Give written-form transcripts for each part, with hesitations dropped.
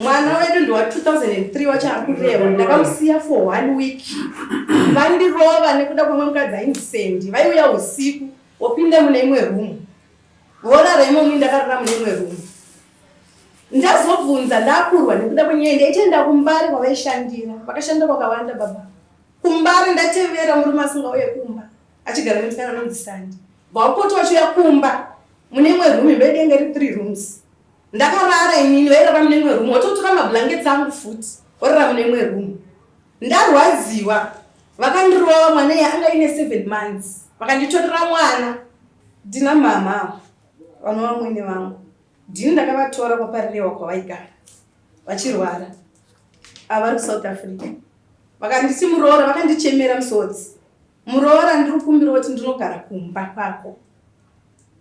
Mwana wedu ndewa 2003 wacho ari kureva ndakamusiya for one week vandirova nekuda kwemwe mukadzi ainzi Sandy vaiuya usiku wopinda mune imwe room vorara imomo ndakarara mune imwe room ndazobvunza ndakurwa nekuda kwenyaya ndaitoenda kumbare kwavaishandira vakashanda kwakawanda baba kumbare ndatevera murume asingauye kumba achigara nemusikana anonzi Sandy vaupota vachiuya kumba mune imwe room imba yedu yanga iri three rooms Ndakarara inini vairara mune imwe room vototora mablankets angu futi vorara mune imwe room. Ndarwadziwa vakandirova mwana iye anga aine 7 months vakanditorera mwana. Ndina mama vanova vamwene vangu ndini ndakavatora kwaParirewa kwavaigara vachirwara ava vari kuSouth Africa vakanditi muroora vakandichemera musodzi muroora ndiri kukumbira kuti ndinogara kumba kwako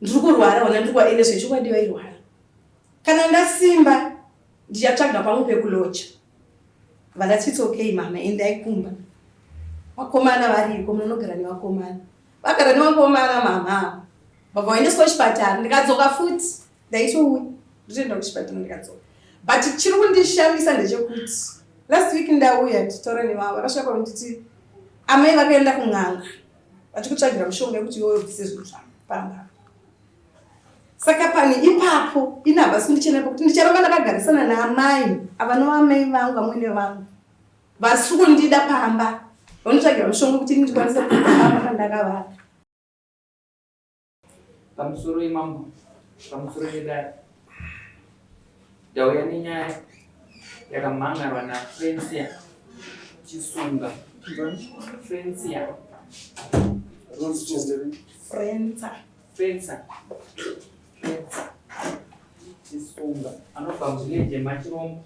ndiri kurwara hona ndiri ende zvechokwadi vairwara kana ndasimba ndichatsvaga pamwe pekuloja vandati its okay mama endai kumba vakomana variko munonogara nevakomana vagara nevakomana mama vabva vaendeswa kuchipatara ndikadzoka futi ndaitouya ndotoenda kuchipatara ndikadzoka but chiri kundishamisa ndechekuti last week ndauya ndichitaura nevavo vakasvika kwanditi amai vakaenda kun'anga vachikutsvagira mushonga yekuti iwe ubvise zvinhu zvako pamba saka pane ipapo ini havasi kundichena pakuti ndicharamba ndakagarisana naamai ava novamai vangu vamwene vangu vasiri kundida pamba vanotsvagira mushonga kuti ini ndikwanise kubva pamba pandakavaka Pamusoro imambo, pamusoro yedare. Ndauya nenyaya yakamhangarwa naFrencia Chisunga. Frencia. Frenza. Frenza. Frenza. Chisunga. Anobva muvillage maChirombo.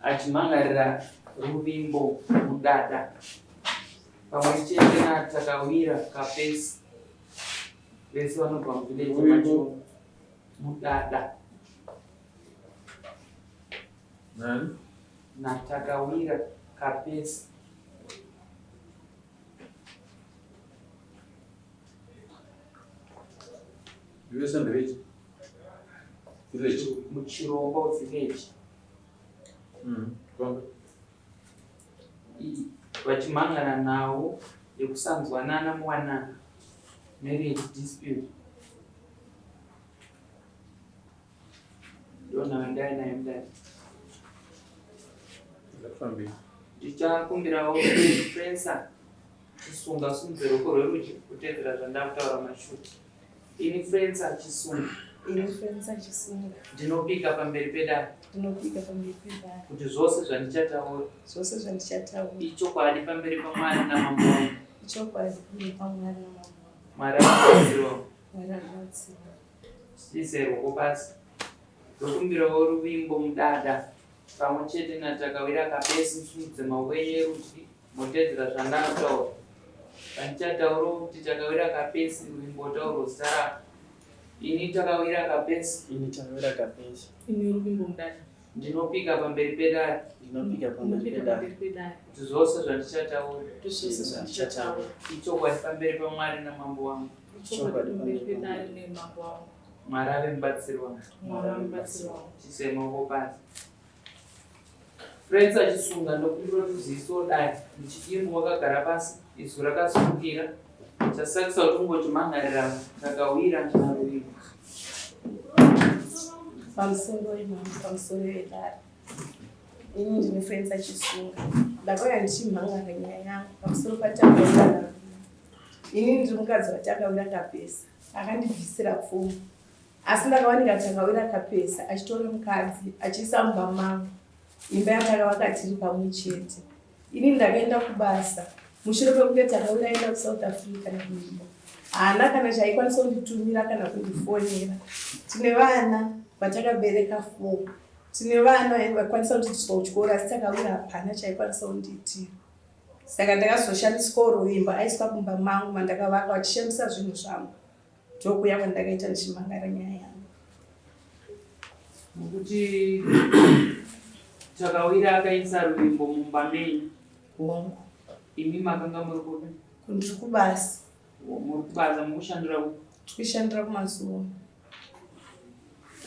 Achimhangarira Ruvimbo Mudada pamwe chete naTakawira Kapesi vese vanobva muvillage macho Mudada Nani? naTakawira Kapesi. Vese ndevechi? Village. Muchirombo village. Kwamba. Vachimhangana nhau yekusanzwanana muwanano, marriage dispute. Ndonhau ndainayo mudare. Ngakufambei. Ndichakumbirawo Spencer Chisunga sumudze ruoko rwerudyi kutevedzera zvandakutaura mashure. Ini Frenza Chisunga. Ini Frenza Chisunga. Ndinopika pamberi pedare. Ndinopika pamberi pedare. Kuti zvose zvandichataura. Zvose zvandichataura. Ichokwadi pamberi paMwari namambo wangu. Ichokwadi pamberi paMwari namambo wangu. Mwari anobatsira wangu. Mwari anobatsira. Tiise ruoko pasi. Ndokumbirawo ruvimbo mudada pamwe chete naTakawira Kapesi musimudze maoko enyu erudyi Motedzera zvandakutaura. Pandichataurawo kuti Takawira Kapesi Ruvimbo taurwa zita rako. Ini Takawira Kapesi. Ini Takawira Kapesi. Ini Ruvimbo Mudada. Ndinopika pamberi pedare. Ndinopika pamberi pedare. Kuti zvose zvandichataura. Kuti zvose zvandichataura. Ichokwadi pamberi paMwari namambo wangu. Ichokwadi pamberi pedare nemambo wangu. Mwari ave mubatsiri wangu. Mwari ave mubatsiri wangu. Chisei maoko pasi. Frets achisunga ndokumbira kuti uzivisewo dare muchidimbu wakagara pasi izwi rakasurukira chasakisa kuti ungochimhan'arira kakawira naruviri Pamusoro imambo, pamusoro yedare. Ini ndini Frets Achisunga. Ndakauya ndichimhan'ara nyaya yangu pamusoro paTakawira Naruviri. Ini ndiri mukadzi waTakawira Kapesa akandibvisira pfuma. Asi ndakawanika Takawira Kapesa achitora mukadzi achiisa mumba mangu, imba yatakavaka tiri pamwe chete. Ini ndakaenda kubasa mushure mekunge Takawira aenda kuSouth Africa naRuvimbo. Haana kana chaaikwanisa kunditumira kana kundifonera. Tine vana vatakabereka four. Tine vana vaikwanisa kundiitiswa kuchikoro asi Takawira hapana chaaikwanisa kundiitira. Saka ndakazoshamiswawo Ruvimbo aiswa mumba mangu mandakavaka vachishandisa zvinhu zvangu. Ndokuya kwandakaita ndichimangara nyaya yangu. Nokuti Takawira akaisa Ruvimbo mumba menyu. Hongu. Imi makanga muri kupi? Ndiri kubasa. Muri kubasa mukushandira kupi? Tiri kushandira kumazuva.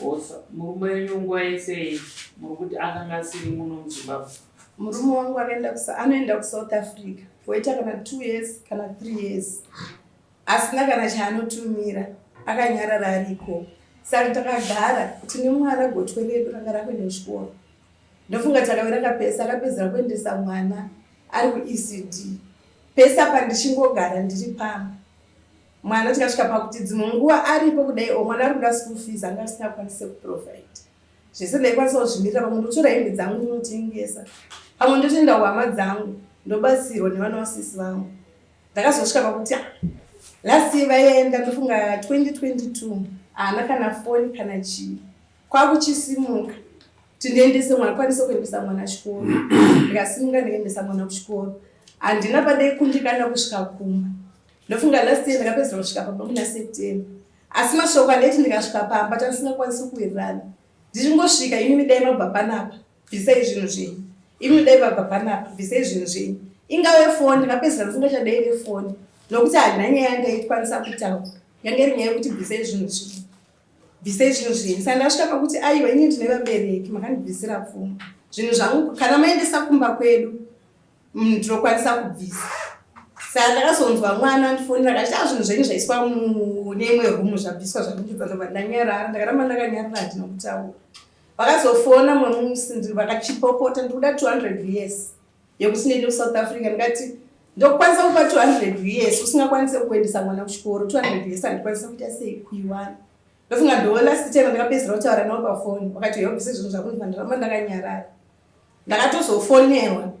Osa, murume wenyu nguva yese iyi muri kuti akanga asiri muno muZimbabwe? Murume wangu akaenda anoenda kuSouth Africa woita kana 2 years kana 3 years asina kana chaanotumira, akanyarara ariko. Saka takagara tine mwana, gotwe redu ranga rakuenda kuchikoro. Ndofunga Takawira Kapesa akapedzera kuendesa mwana ari kuECD. Pese apa ndichingogara ndiri pamba, mwana tikasvika pakuti dzimwe nguva aripo kudai, o mwana ari kuda school fees, anga asingakwanise kuprovide zvese. Ndaikwanisa kuzvimirira, pamwe ndotora hembe dzangu ndinotengesa, pamwe ndotoenda kuhama dzangu ndobatsirwa nevana vasisi vangu. Ndakazosvika pakuti, ah, last year vaienda, ndofunga 2022, haana kana foni kana chii. Kwakuchisimuka kuti ndiendese mwana, kwanise kuendesa mwana chikoro. Ndikasimuka ndikaendesa mwana kuchikoro, handina padaikundikana kusvika kumba. Ndofunga last year ndakapedzera kusvika pamba muna September, asi mashoko andaiti ndikasvika pamba tandisingakwanisi kuwirirana. Ndichingosvika, "Imi dai mabva panapa, bvisai zvinhu zvenyu. Imi dai mabva panapa, bvisai zvinhu zvenyu." Ingave foni, ndakapedzera ndisingachadaire foni nokuti handina nyaya yandaikwanisa kutaura. Yange iri nyaya yekuti bvisai zvinhu zvenyu, bvisai zvinhu zvenyu. Saka ndasvika pakuti aiwa, ini ndine vabereki, makandibvisira pfuma, zvinhu zvangu kana maendesa kumba kwedu, ndinokwanisa kubvisa. Saka ndakazonzwa mwana andifonera akati, "A, zvinhu zvenyu zvaiswa mune imwe rumu, zvabviswa zvandibva." Ndobva ndanyarara, ndakaramba ndakanyarara, handina kutaura. Vakazofona mumwe musi vakachipopota, "Ndikuda 200 years yekuti ndiende kuSouth Africa." Ndikati, "Ndokwanisa kupa 200 years usingakwanisi kuendesa mwana kuchikoro? 200 years handikwanisa kuita sei kuiwana." Ndofunga ndo last time ndakapedzera kutaura navo pafoni. Vakati, "Yobvise zvinhu zvako." Ndibva ndaramba ndakanyarara. Ndakatozofonerwa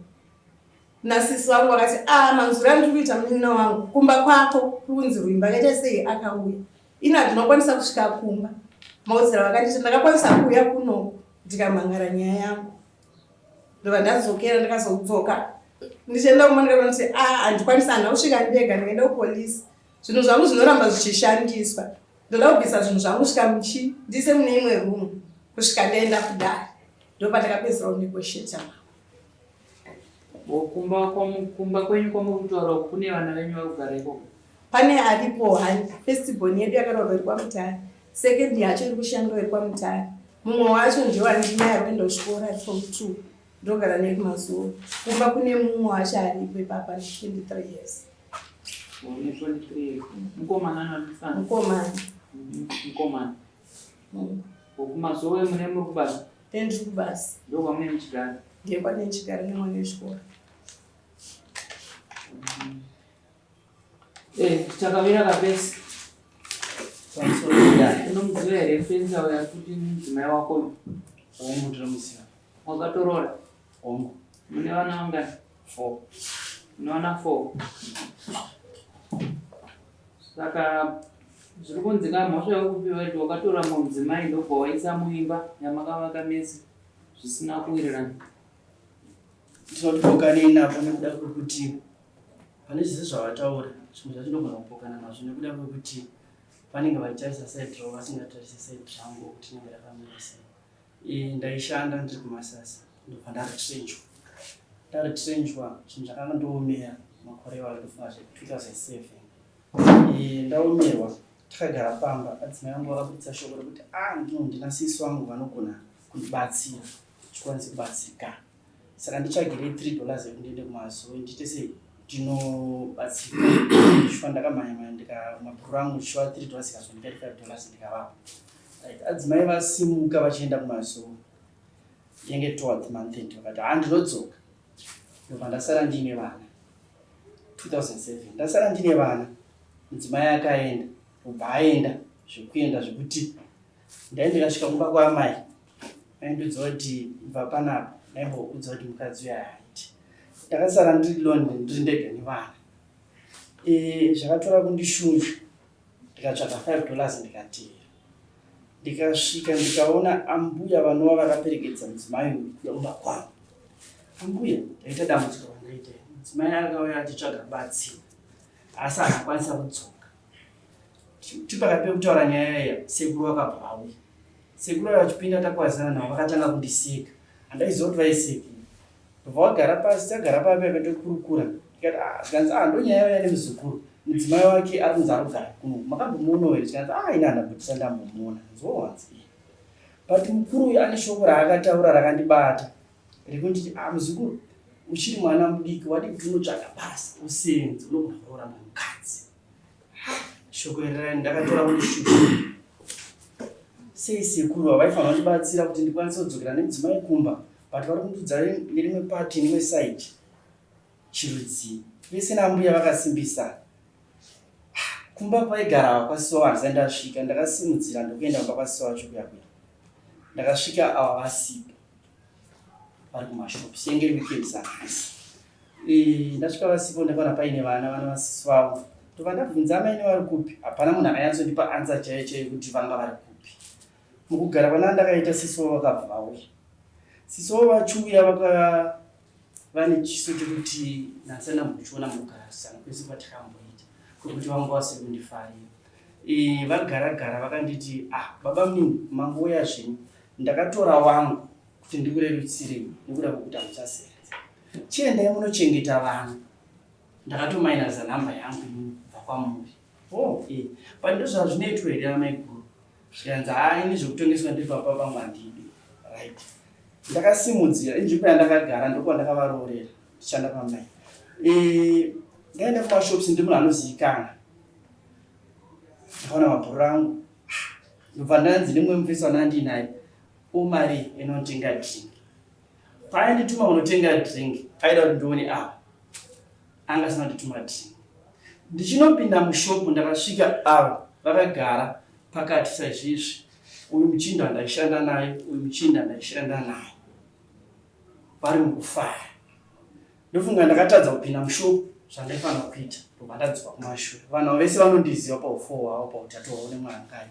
nasisi vangu, vakati, "A, manzuro andiri kuita munin'ina wangu kumba kwako, kuri kunzi Rwimba akaita sei, akauya. Ini handinokwanisa kusvika kumba." Maudzira vakanditi ndakakwanisa kuuya kuno ndikamhangara nyaya yangu, ndobva ndadzokera. Ndakazodzoka ndichienda kumba, ndikaona kuti a, handikwanisi, handina kusvika ndega. Ndikaenda kupolisi, zvinhu zvangu zvinoramba zvichishandiswa, ndoda kubvisa zvinhu zvangu kusvika muchi ndiise mune imwe rumu kusvika ndaenda kudare. Ndopandakapedzera kunegotiata navo. Kumba kwenyu kwamuri kutaura uku, kune vana venyu vari kugara ikoko? Pane aripo hani. Firstborn yedu yakaroorwa, iri kwaMutare. Second yacho iri kushandwa, iri kwaMutare. Mumwe wacho ndewandinaye ari kuenda kuchikoro, ari form 2, ndogara naye kumazuva. Kumba kune mumwe wacho aripo ipapa, 23 years. Une 23 years, mukomana namusikana? Mukomana. Mukomana. Kumazuva mune muri kubasa? Ndendiri kubasa. Ndokwamune muchigara? Ndiye kwane ndichigara nemwana wechikoro. Takawira Kapesi. Pamusoro. Unomuziva here fensa uya kuti mudzimai wako uyu? Hongu, ndinomuziva. Wakatorora? Hongu. Mune vana vangani? Four. Mune vana four. Saka zviri kunzi ka mhosva yekupiwa kuti wakatora mudzimai, ndobva waisa muimba yamakavaka mese zvisina kuwirirana. Ndinoti pokanei napo nekuda kwekuti pane zvese zvavataura, zvimwe zvacho ndogona kupokana nazvo nekuda kwekuti vanenge vachitarisa side ravo vasingatarisi side rangu kuti rinenge rakamira sei. Ndaishanda ndiri kuMasasa, ndobva ndaretrenchwa. Ndaretrenchwa, zvinhu zvakanga ndoomera makore iwayo, ndofunga zve 2007. Ndaomerwa, takagara pamba, adzimai vangu vakabudisa shoko rekuti, a, ndino ndina sisi vangu vanogona kundibatsira chikwanise kubatsirikana, saka nditsvagirei $3 yekuti ndiende kumazoe, ndiite sei, ndinobatsirika. Shuwa ndakamhanya mhanya ndika mabhuru angu, shuwa $3 ikazondipa $5, ndikavapa. Right, adzimai vasimuka vachienda kumazoe, yenge towards month end, vakati, "Ha, ndinodzoka." Ndobva ndasara ndiine vana. 2007 ndasara ndine vana, mudzimai akaenda, ndobva aenda zvekuenda zvekuti ndai ndikasvika kumba kwaamai, aindiudza kuti bva panapa, ndaimboudza kuti mukadzi uyo haaiti. Ndakasara ndiri lonely, ndiri ndega nevana. Zvakatora kundishunja, ndikatsvaga $5, ndikateera, ndikasvika, ndikaona ambuya vanova vakaperekedza mudzimai uyu kuya kumba kwangu. "Ambuya, ndaita dambudziko randaita, mudzimai akauya achitsvaga rubatsiro asi haakwanisa kudzoka." Tipakati pekutaura nyaya iya, sekuru vakabva vauya. Sekuru vaya vachipinda, takwazana navo, vakatanga kundiseka. Handaiziva kuti vaiseki. Ndobva vagara pasi, tagara papi tokurukura. Ndikati, "Ah," zvikanzi, "Ah, ndonyaya yauya nemuzukuru, mudzimai wake ari kunzi ari kugara kuno, makambomuonawo here?" Zvikanzi, "Ah, ini handambotisa ndambomuona." Nzowanzi. But mukuru uyu ane shoko raakataura rakandibata rekunditi, ah muzukuru, uchiri mwana mudiki, wadii kuti unotsvaga basa usenze, unogona kuroora mumwe mukadzi. Shoko iri ndakatora kuti shuku. Sei sekuru havaifanira kundibatsira kuti ndikwanise kudzokera nemudzimai kumba, but vari kundiudza nerimwe party, nerimwe side. Chirudzii? Vese naambuya vakasimbisa. Kumba kwaigara ava kwasisi wavo handisati ndasvika. Ndakasimudzira ndokuenda kumba kwasisi wacho kuya kuya. Ndakasvika ava vasipo. Vari kumashops. Yenge iri weekend sanhasi. Eh, ndasvika vasipo ndakaona paine vana, vana vasisi vavo. Ndobva ndabvunza amaini vari kupi. Hapana munhu akanyatsondipa answer chaiyo chaiyo kuti vanga vari kupi. Mukugara kwana ndakaita sisi wavo vakabva vauya. Sisi wavo vachiuya vaka vane chiso chekuti nhasi andambochiona mukugarisana kwese kwatakamboita kwekuti vanga vasiri kundifarira. E, vagara gara vakanditi ah baba munini mangouya zvenyu ndakatora wangu kuti ndikurerutsirei nekuda kwekuti hamuchasevenza chiendai munochengeta vana ndakatomainaza nhamba yangu inini kubva kwamuri. Oh, eh. But ndozvazvinoitwa here amaiguru? Zvikanzi haa ini zvekutongeswa ndiri papa pangu handidi. Right. Ndakasimudzira inzvimbo yandakagara ndokwandakavaroorera ndichishanda pamai. Eh, ndaenda kumashops ndi munhu anozivikanwa. Ndakaona mabhururu angu. Ndobva ndanzi nemumwe mufesi wandandinaye umari inotenga drink. Paaindituma kunotenga drink aida kuti ndione ava. Anga asina kundituma drink. Ndichinopinda mushop ndakasvika ava vakagara pakati saizvizvi. Uyu muchinda ndaishanda naye, uyu muchinda ndaishanda naye. Vari mukufara. Ndofunga ndakatadza kupinda mushop zvandaifanira kuita ndobva ndadzoka kumashure. Vanhu vese vanondiziva paufo hwavo pautatu hwavo nemwangai.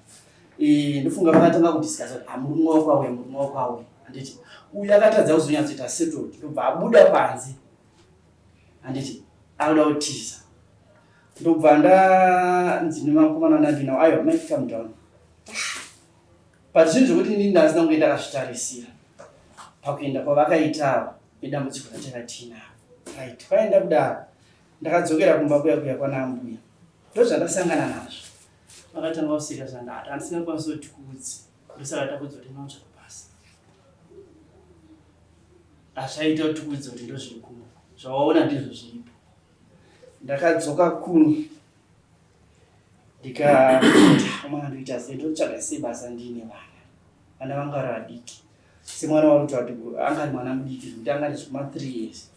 Eh, ndofunga vakatanga kudiscussa kuti ah, murume wako auya, murume wako auya. Handiti uyu akatadza kuzonyatsoita settled ndobva abuda panze. Handiti akuda kutiza. Ndobva ndanzi nemakomana andandinawo aiwa Mike calm down. But zvinhu zvekuti inini ndasina kunge ndakazvitarisira pakuenda kwavakaita ava nedambudziko ratanga tiinaro. Right, kwaenda kudaro ndakadzokera kumba kuya kuya kwana ambuya ndozvandasangana nazvo. Vakatanga kuseka zvandati handisingakwanisi kuti tikudze ndosaka takudza kuti ndinotsvaka basa. Hazvaita kuti tikudze kuti ndozviri kuno zvawaona ndizvo zviripo. Ndakadzoka kuno ndikaomana ndoita sei ndotsvaga sei basa ndiine vana vana vanga vari vadiki semwana waruti wati anga ari mwana mudiki zvekuti anga ari zvekuma 3 years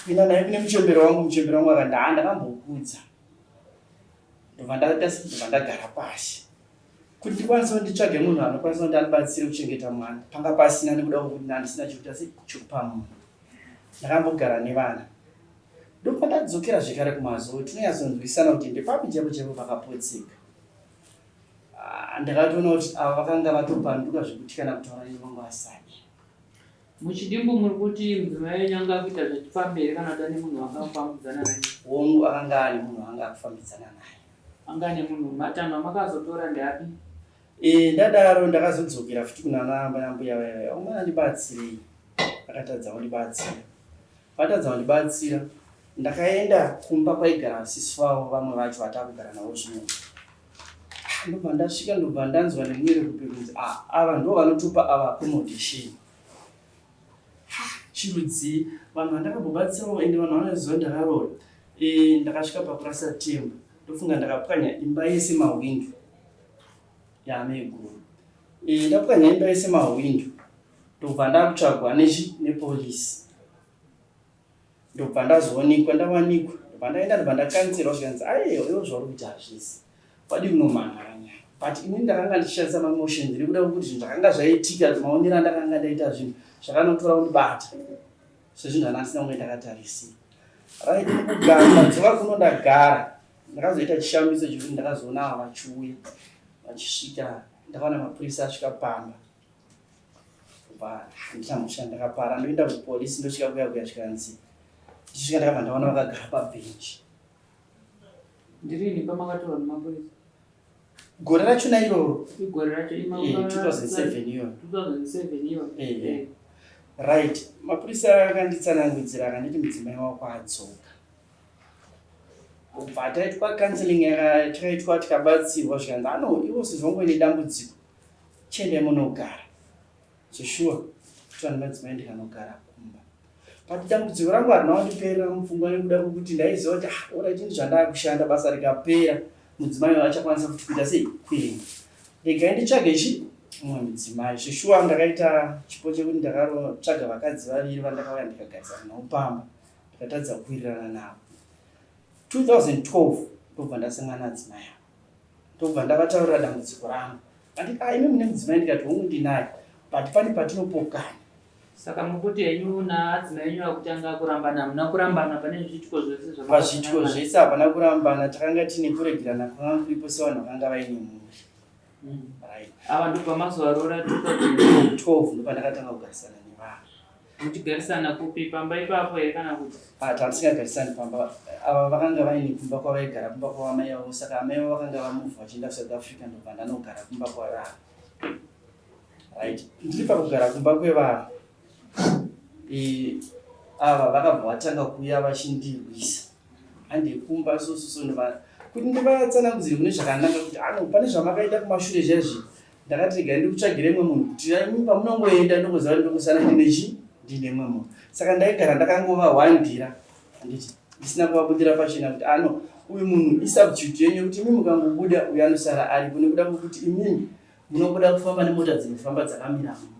kuenda naye kune muchembero wangu muchembero wangu akati haa ndakambokudza ndobva ndaita sei ndobva ndagara pasi kuti ndikwanise kuti nditsvage munhu anokwanisa kuti andibatsire kuchengeta mwana panga pasina nekuda kwekuti ndandisina chekuita sei chekupa munhu ndakambogara nevana Ndopandadzokera zvekare kumazowe tinonyatsonzwisana kuti ndepapi chaipo chaipo pakapotseka. Ah, ndakatoona kuti ava vakanga vatopanduka zvekuti kana kutaura neni vanga vasadi. Muchidimbu muri kuti mudzimai wenyu anga akuita zvechipfambi here kana kuti ane munhu waanga akufambidzana naye? Hongu akanga ane munhu waanga akufambidzana naye. Anga ane munhu. Matanho amakazotora ndeapi? Eh, ndadaro ndakazodzokera futi kunana mbuya vaya vaya. Omwana ndibatsirei. Akatadza kundibatsira. Vatadza kundibatsira ndakaenda kumba kwaigara sisi vavo vamwe vacho vatakugara navo zvino. Ah, ndobva ndasvika ndobva ndanzwa nemwere kupi kunzi ah, ava ndo vanotopa ava accommodation. Chirudzii vanhu vandakambobatsirawo ende vanhu vanoziva ndakaroora. Eh, ndakasvika pakurasa temba ndofunga ndakapwanya imba yese mahwindo yaameguru. Eh, ndapwanya imba yese mahwindo ndobva ndakutsvagwa nechi nepolice ndobva ndazoonekwa ndawanikwa ndobva ndaenda ndobva ndakanzerwa zvikanzi aiwa iwo zvauri kuita hazvisi wadii kunomhan'ara nyaya but ini ndakanga ndichishandisa mamotions nekuda kwekuti zvinhu zvakanga zvaitika maonero andakanga ndaita zvinhu zvakanotora kundibata sezvinhu zvandandisina kunge ndakatarisira right kugara ndadzoka kuno ndagara ndakazoita chishamiso chekuti ndakazoona ava vachiuya vachisvika ndakaona mapurisa asvika pamba Handina mhosva ndakapara ndoenda kupolisi ndosvika kuya kuya zvikanzi ndichisvika ndakabva ndaona vakagara pabhenji. Ndirini pamakatorwa nemapurisa? Gore rachona iroro. Igore racho ima 2007 iyo. 2007 iyo. Eh. eh. Right. Mapurisa akanditsanangudzira akanditi mudzimai wako adzoka. Kubva taitwa counseling yakaitwa tikabatsirwa zvikanzi ano iwo sezvo wangu ine dambudziko. Chiendai munogara. Zveshuwa kutova nemadzimai ndikanogara kumba. But dambudziko rangu harina kundiperera mupfungwa nekuda kwekuti ndaiziva kuti ah, alright ini zvandakushanda basa rikapera mudzimai uyu achakwanisa futi kuita sei kuenda. Regai nditsvage chi mumwe mudzimai. Zveshuwa ndakaita chipo chekuti ndakarotsvaga vakadzi vaviri vandakauya ndikagarisana navo pamba ndikatadza kuwirirana navo. 2012 ndobva ndasangana nadzimai ava. Ndobva ndavataurira dambudziko rangu. Anditi ah imi mune mudzimai ndikati hongu ndinaye but pane patinopokana. Saka mukuti henyu naadzimai enyu akutanga kurambana hamuna kurambana pane zviitiko zvese zvamaka Pazviitiko zvese hapana kurambana takanga tine kuregerana kwakanga kuripo sevanhu vakanga vaine mhuri. Right. Ava ndobva mazovaroora 2012 ndopandakatanga kugarisana nevanhu. Muchigarisana kupi pamba ipapo here kana kuti? Ah, tandisingagarisani pamba. Ava vakanga vaine kumba kwavaigara kumba kwavamai vavo saka amai vavo vakanga vamuvha vachienda kuSouth Africa ndobva ndanogara kumba kwavavo. Right. Ndiri pakugara kumba kwevavo. E, ava vakabva vatanga kuuya vachindirwisa. Hande kumba so so so ndova kuti ndivatsanangudzire mune zvakanaka kuti ano pane zvamakaita kumashure zviya zviya. Ndakati regai ndikutsvagire mumwe munhu kuti imi pamunongoenda ndongoziva kuti ndongosara ndine chi ndine mumwe munhu. Saka ndaigara ndakangovahwandira handiti ndisina kuvabudira pachena kuti ano uyu munhu isubstitute yenyu yekuti imi mukangobuda uyu anosara aripo nekuda kwekuti imimi munongoda kufamba nemota dzinofamba dzakamira hamudi.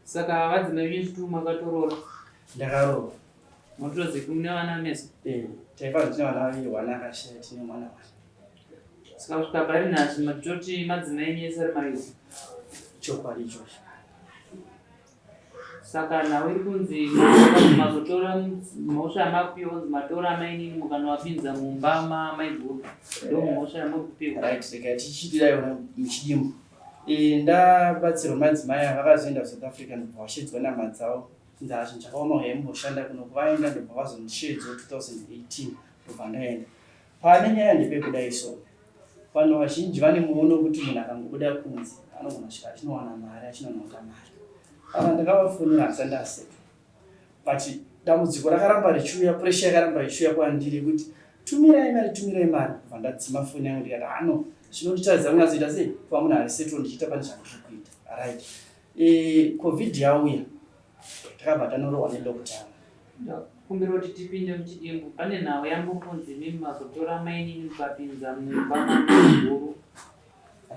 Saka vadzimai venyu chitu makatorora? Ndakaroora. Motoziva mune vana mese? Eh, taifanira tine vana vaviri, one akashaya tine mwana one. Saka kusvika pari nhasi matoti madzimai enyu ese ari maviri? Chokwadi ichocho. Saka nhau iri kunzi mazotora mhosva yamakupiwa kunzi matora amainini mukanovapinza mumba mamaiguru ndo mhosva yamuri kupiwa. Right, rega tichiitira yona muchidimbu. Eh, ndabatsirwa madzimai ava vakazoenda kuSouth Africa ndobva vashedzwa nama dzavo Nzara zvinhu zvakaoma huyai mumboshanda kuno kuvaenda ndobva vazondisheedzawo 2018 ndobva ndaenda. Pane nyaya ndepekudai so vanhu vazhinji vane muono wekuti munhu akangobuda kunze anogona kusvika achinowana mari achinonhonga mari. Ava ndakavafonera handisati ndasetwa but dambudziko rakaramba richiuya pressure yakaramba ichiuya kwandiri yekuti tumirai mari tumirai mari kubva ndadzima foni yangu ndikati ano zvinonditadza kunyatsoita sei kuva munhu ari settle ndichiita pane zvandiri kuita right E, covid yauya takabva tanorohwa nelockdown. Ndakumbira kuti tipinde muchidimbu. Pane nhau yambokunzi imimi mazotora mainini mukapinza mumba mamaiguru.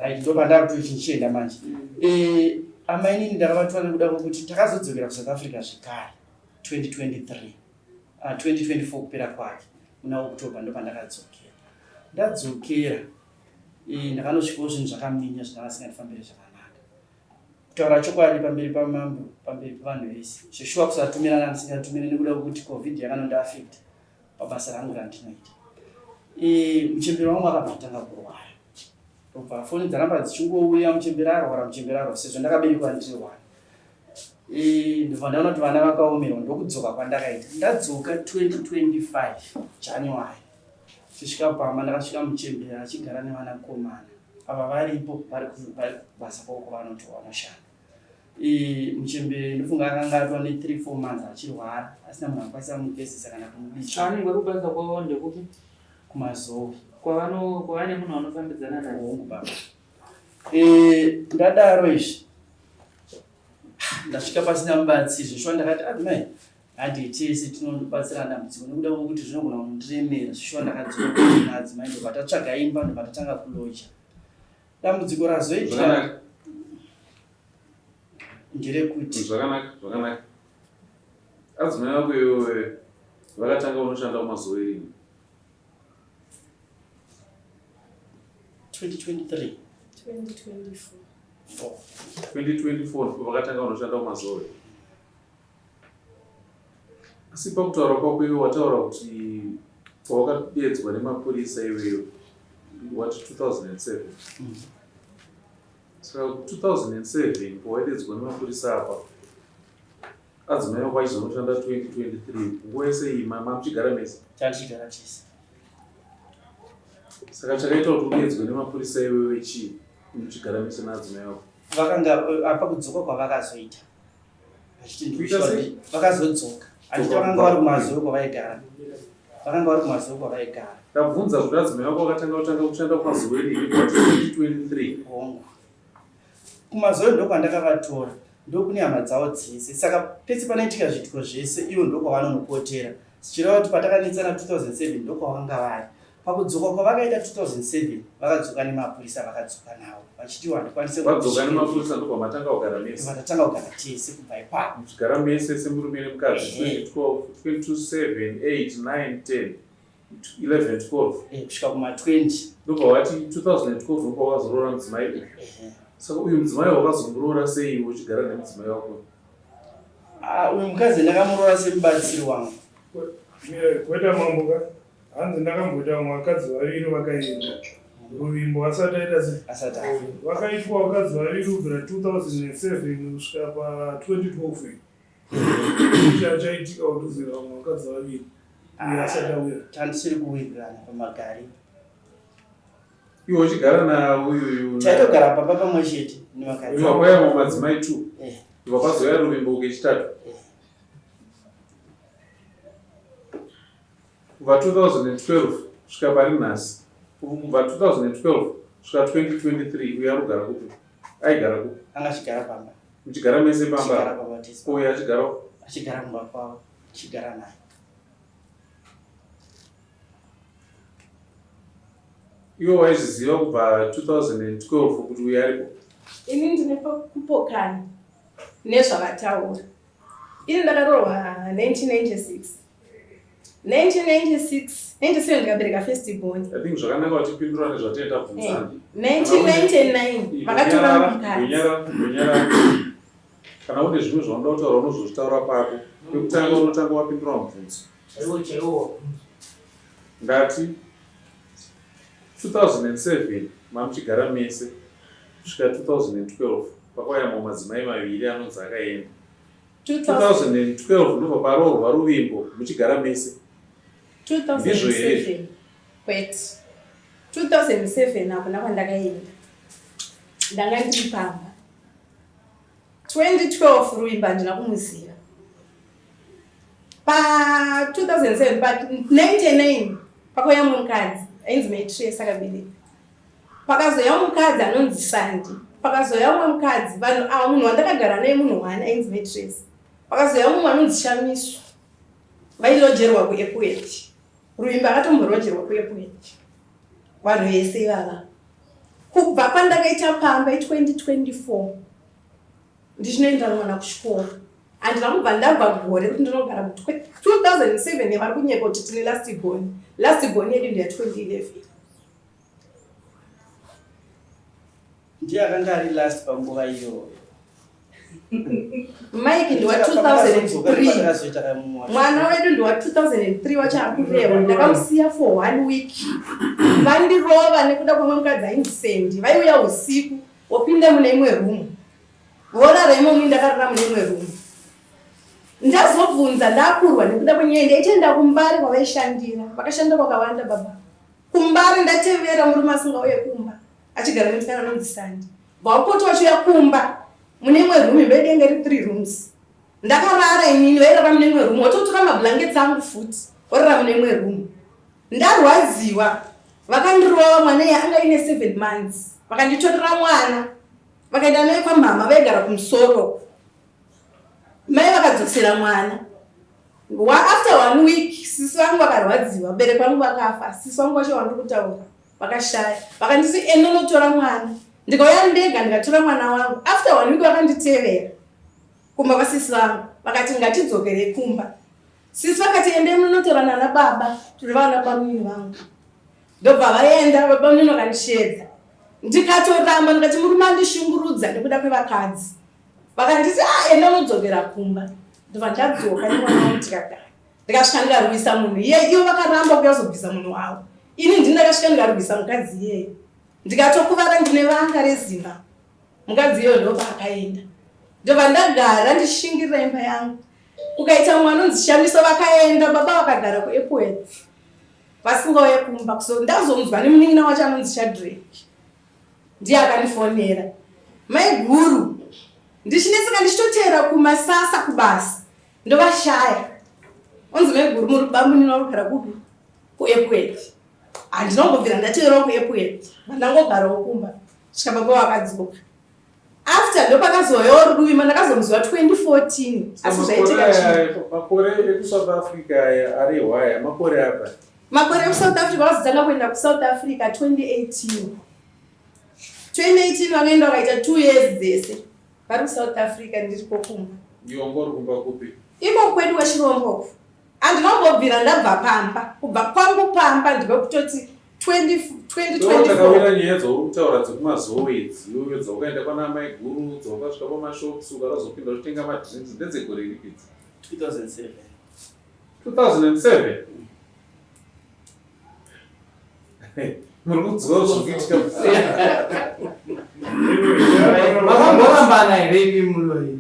Right, ndopandakuti chichienda manje. E, amainini ndakavatora nekuda kwekuti takazodzokera kuSouth Africa zvekare 2023 uh, 2024 kupera kwake muna October ndopandakadzokera. Ndadzokera e, ndakanosvikawo zvinhu zvakaminya zvindakasingandifambire zvakanaka. Kutaura chokwadi pamberi pamambo pamberi pevanhu vese zveshuwa kusatumirana ndisingatumire nekuda kwekuti covid yakanondiafecta pabasa rangu randinoita. E, muchembere wangu akabva atanga kurwara ndobva foni dzaramba dzichingouya muchembere arwara muchembere arwara sezvo ndakaberekwa ndiri one. E, ndobva ndaona kuti vana vakaomerwa ndokudzoka kwandakaita ndadzoka 2025 January tichisvika pamba ndakasvika muchembere achigara nevanakomana Ava varipo vari kubasa kwavo kwavanoti vanoshanda. Muchembere ndofunga akanga atova ne 3 4 months achirwara asina munhu akwanisa kumugezesa kana kumubika. Anenge vari kubasa kwavo ndekupi? KuMazowe. Kwavano kwavane munhu vanofambidzana naye. Hongu baba. Ndadaro izvi ndasvika pasina mubatsiri zveshuwa ndakati adzimai Handei tese tinobatsirana dambudziko nekuda kwekuti zvinogona kundiremera zvishuwa ndakadzoka madzimai ndobva tatsvaga imba ndobva tatanga kuloja dambudziko razoitika nderekuti zvakanaka zvakanaka adzimai vako iwewe vakatanga unoshanda kumazuva erini 2023 2024 2024 vakatanga unoshanda kumazuva Asi pakutaura kwako iwe wataura kuti pawakadeedzwa nemapurisa iweyo wati 2007 saka 2007 pawaidedzwa nemapurisa apa adzimai vako achizonoshanda 2023 nguva yese iyi mamuchigara mese tachigara tese saka chakaita kuti udeedzwe nemapurisa iwewe chii muchigara mese naadzimai vako vakanga apa kudzoka kwavakazoita vakazodzoka handiti vakanga vari kumazuva kwavaigara vakanga vari kumazuva kwavaigara ndabvunza kuti adzimai vako vakatanga kutanga kushanda kumazuva eri 2023 hongu Kumazoe ndokwandakavatora ndokune hama dzavo dzese saka pese panoitika zviitiko zvese ivo ndokwavanonopotera zvichireva kuti patakanetsana 2007 ndokwavanga vari. Pakudzoka kwavakaita 2007 vakadzoka nemapurisa vakadzoka nawo vachiti handikwanise Vadzoka nemapurisa ndobva matanga kugara mese. Vatatanga kugara tese kubva ipapo. Muchigara mese semurume nemukadzi 2012, 2007, 8, 9, 10. 11 12 eh, kusvika kuma 20 ndobva wati 2012 ndobva wazoroora mudzimai uyu saka uyu mudzimai wakazomuroora sei uchigara nemudzimai wako ah, uyu mukadzi ndakamuroora semubatsiri wangu kweta mambo ka hanzi ndakamboita vamwe vakadzi vaviri vakaenda ruvimbo asati aita se asati vakaitwa vakadzi vaviri kubvira 2007 kusvika pa 2012 Chaitika kuti vamwe vakadzi vaviri uyo asati auya. Tandisiri kuwirirana pamagari. Iwe uchigara nauyu taitogara pamba pamwe chete nevakadzi. Iwe kwaiva madzimai two. Eh. Iwe kwazouya Ruvimbo kechitatu. Eh. Kubva 2012 kusvika pari nhasi. Kubva 2012 kusvika 2023 uyo arikugara kupi? Aigara kupi? Anga achigara pamba. Muchigara mese pamba? Uyo achigara achigara kumba kwavo, achigara naye. Iwe waizviziva kubva 2012 kuti uyo ariko? Ini ndine kupokana nezvavataura. Ini ndakaroorwa 1996. 1996 97 ndikabereka first born. I think zvakanaka kuti tipindurane zvatinenge tabvunzana. 1999 vakatora mukadzi. Kana une zvimwe zvaunoda kutaura unozozvitaura pako. Pekutanga unotanga wapindura mubvunzo. Chaiwo chaiwo. Ndati 2007 mamuchigara mese kusvika 2012 pakauya mamwe madzimai maviri anonzi akaenda. 2012 ndobva paroorwa Ruvimbo muchigara mese. Ndizvo here 2007 kwete 2007 hakuna kwandakaenda ndanga ndiri pamba 2012 Ruvimbo handina kumuziva pa 2007 pa 99 pakauya mumwe mukadzi ainzi Maitrace akabereka Pakazouya mukadzi anonzi Sandi. Pakazouya umwe mukadzi, vanhu ava munhu wandakagara naye munhu one ainzi Matress. Pakazouya mumwe anonzi Shamiso. Vailojerwa kuEpworth. Ruvimbo akatomboroojerwa kuEpworth. Vanhu vese ivava. Kubva kwandakaita pamba i2024 ndichinoenda mwana kuchikoro. Handina kubva ndabva gore kuti ndinogara mu 2007 vari kunyepa kuti tine last born. Last born yedu ndeya 2011. Ndiye akanga ari last panguva iyoyo. Mike ndiwa 2003 mwana wedu ndiwa 2003 wacho akurehwa ndakamusiya for one week vandirova nekuda kwemwe mukadzi ainzi Sandy vaiuya usiku wopinda mune imwe room vorara imomo ndakarara mune imwe room ndazobvunza ndakurwa nekuda kwenyaya ndaitenda kumbare kwavaishandira vakashanda kwakawanda baba Kumbare ndatevera murume asingauye kumba achigara nemusikana anonzi Sandi. Vapota vachiuya kumba mune imwe room imba yedu yanga iri three rooms. Ndakarara inini vairara mune imwe room vototora mablankets angu futi vorara mune imwe room. Ndarwadziwa vakandirova mwana iye anga aine seven months vakanditorera mwana vakaenda naye kwamhamha vaigara kumusoro mai vakadzosera mwana Wa after one week sisi vangu vakarwadziwa, vabereki vangu vakafa, sisi vangu vacho vandiri kutaura vakashaya. Vakanditi enda unotora mwana. Ndikauya ndega ndikatora mwana wangu. After one week vakanditevera kumba kwasisi vangu vakati ngatidzokerei kumba. Sisi vakati endai munotora nana baba tiri vana bamunini vangu. Ndobva vaenda bamunini vakandisheedza. Ndikatoramba ndikati murume andishungurudza nekuda kwevakadzi. Vakanditi ah enda unodzokera kumba. Ndobva ndadzoka nemwana wangu tikagara. Ndikasvika ndikarwisa munhu iye ivo vakaramba kuuya kuzobvisa munhu wavo. Ini ndini ndakasvika ndikarwisa mukadzi iyeye. Ndikatokuvara ndine vanga rezimba. Mukadzi iyoyo ndopaakaenda. Ndobva ndagara ndichishingirira imba yangu. Kukaita mumwe anonzi Shamiso vakaenda baba vakagara kuEpworth. Vasingauye kumba. So ndazonzwa nemunin'ina wacho anonzi Shadrack. Ndiye akandifonera. Maiguru ndichinetseka ndichitoteera kumasasa kubasa ndovashaya. Onzi maiguru muri bamunini vanogara kupi? KuEpworth. Handinombobvira ndateerawo kuEpworth. Vandangogarawo kumba. Svika baba vakadzoka. After ndopakazouyawo Ruvimbo ndakazomuziva 2014 asi zvaitika chii? Makore ekuSouth Africa aya arehwa aya makore apa. Makore ekuSouth Africa vakazotanga kuenda kuSouth Africa 2018. 2018 vakaenda vakaita 2 years dzese vari kuSouth Africa ndiriko kumba. Iwe wanga uri kumba kupi? Iko kwedu kwechirombo uku. Handinombobvira ndabva pamba. Kubva kwangu pamba ndiko kutoti 2024. Takawira nyaya dzauri kutaura dzekumazowe idzi iwewe dzaukaenda kwana amai guru dzaukasvika pamashops ukazopinda uchitenga madrinks ndedzegore ripi idzi? 2007. 2007? Muri kudzwa zviri kuitika. Makamborambana here imi muri vaviri?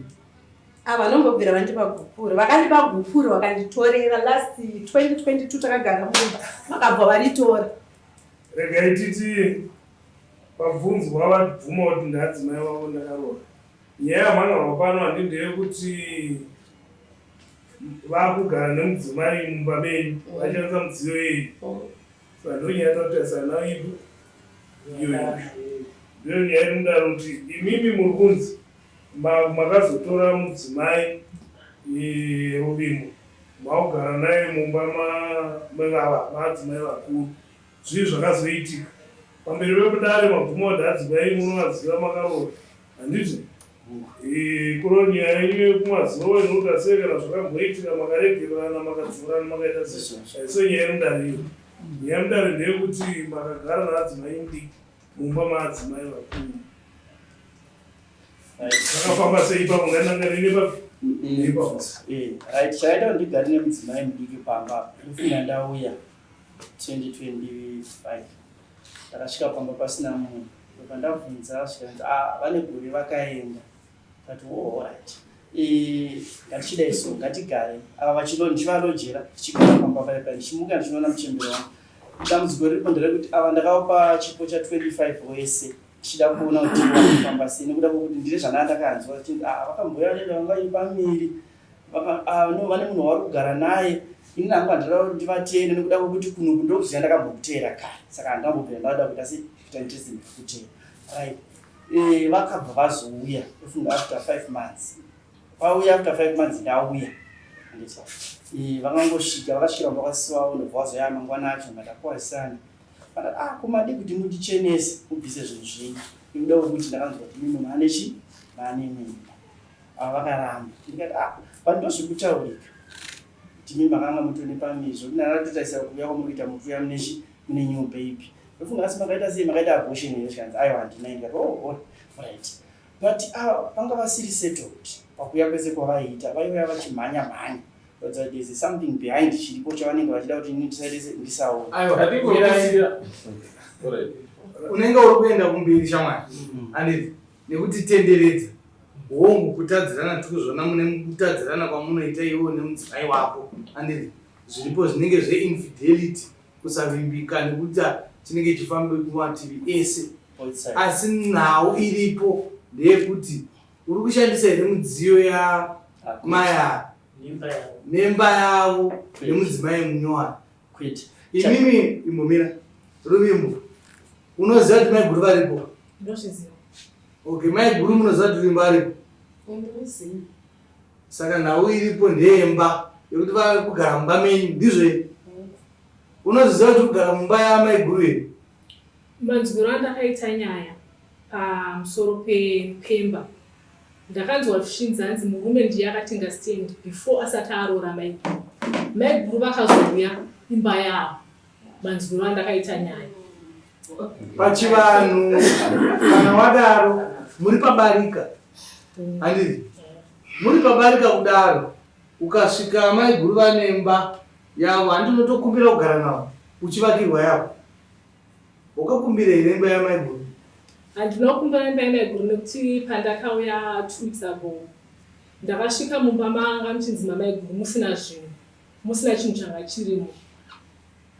Ava vanombobvira vandipa gupuro. Vakandipa gupuro vakanditorera last 2022 takagara mumba vakabva varitora. Regai titi pabvunzwa vabvuma kuti ndadzimai vavo ndakaroora. Nyaya yamhangarwa pano handi ndeyekuti vakugara nemudzimai mumba menyu vachishandisa mudziyo yenyu. Saka ndonyaya takutarisa nayo ipi iyoyo. Ndiyo nyaya iri mudaro kuti imimi muri kunzi Makazotora mudzimai Ruvimbo makugara naye mumba mevava maadzimai vakuru. Zvii zvakazoitika? Pamberi pekudare mabvuma kuti adzimai munovaziva makaroora handiti? Kuro nyaya yenyu yekumazuva inoita sei kana zvakamboitika makaregererana makadzorana makaita sei? Haisiyo nyaya yemudare iyo. Nyaya yemudare ndeyekuti makagara naadzimai mudiki mumba maadzimai vakuru. Zvakafamba sei ipapo ngatinangane nepapi? Ipapo. Eh, right, chakaita kuti ndigare nemudzimai mudiki pamba ndofunga ndauya 2025 ndakasvika pamba pasina munhu ndobva ndabvunza zvikanzi ah vane gore vakaenda ndikati oh alright Eh, ngatichidai so ngatigare ava vachilo ndichivalojera tichigara pamba paya paya ndichimuka ndichinoona muchembere wangu dambudziko riripo nderekuti ava ndakavapa chipo cha 25 wese Ndichida kuona kuti vanofamba sei nekuda kwekuti ndine zvandanga ndakanzwa vachinzi ah vakambouya vanenge vanga vaine pamiri ah, no vane munhu wavari kugara naye ini hangu handida kuti ndivatende nekuda kwekuti kuno ndokuziva ndakambokuteera kare saka handambobvira ndada kuita sei kuita interest ndikuteera right eh, vakabva vazouya ndofunga after five months vauya after five months ndauya handiti eh, vakangosvika vakasvikira kumba kwasisi vavo ndobva vazoya mangwana acho ngatakwazisana Vakati ah ko madii kuti mundichenese mubvise zvinhu zvenyu nekuda kwekuti ndakanzwa kuti mimwe maane chi maane mimba. Ava vakaramba. Ndikati ah but ndozviri kutaurika. Ndimi makanga mutone pamiri zvekuti ndakatotarisira kuuya kwamuri kuita mukuuya mune chi mune new baby. Ndofunga asi makaita sei makaita abortion here zvikanzi aiwa handina ndikati oh alright. But ava vanga vasiri settled pakuuya kwese kwavaiita vaiuya vachimhanya mhanya. But there is something behind chiripo chavanenge vachida kuti ini ndisaite ndisaone. Aiwa, unenge uri kuenda kumberi shamwari handiti nekuti tenderedza hongu kutadzirana tiri kuzviona mune kutadzirana kwamunoita iwewo nemudzimai wako handiti zviripo zvinenge zveinfidelity kusavimbika nekuita chinenge chifambe kumativi ese asi nhau iripo ndeyekuti Uri kushandisa here mudziyo yamai ava nemba yavo nemudzimai munyowani? Kwete. Imimi imbomira Ruvimbo, unoziva kuti maiguru varipo? Ndozviziva. Okay, maiguru munoziva kuti Ruvimbo aripo? Ndinoziva. Saka nhau iripo ndeyemba yekuti vari kugara mumba menyu, ndizvo here? Unozviziva kuti kugara mumba yamaiguru here? Manzwiro andakaita nyaya pamusoro pemba ndakanzwa zvichinzi hanzi murume ndiye akatenga stand before asati aroora maiguru. Maiguru vakazouya imba yavo. Manzwiro andakaita nyaya. Pachivanhu kana wadaro muri pabarika handiti muri pabarika kudaro ukasvika maiguru vanemba yavo handi unotokumbira kugara navo uchivakirwa yavo Wakakumbira here imba yamaiguru? Handina kukumbira imba yamaiguru nekuti pandakauya two weeks ago ndakasvika mumba manga muchinzi mamaiguru musina zvinhu, musina chinhu changa chirimo.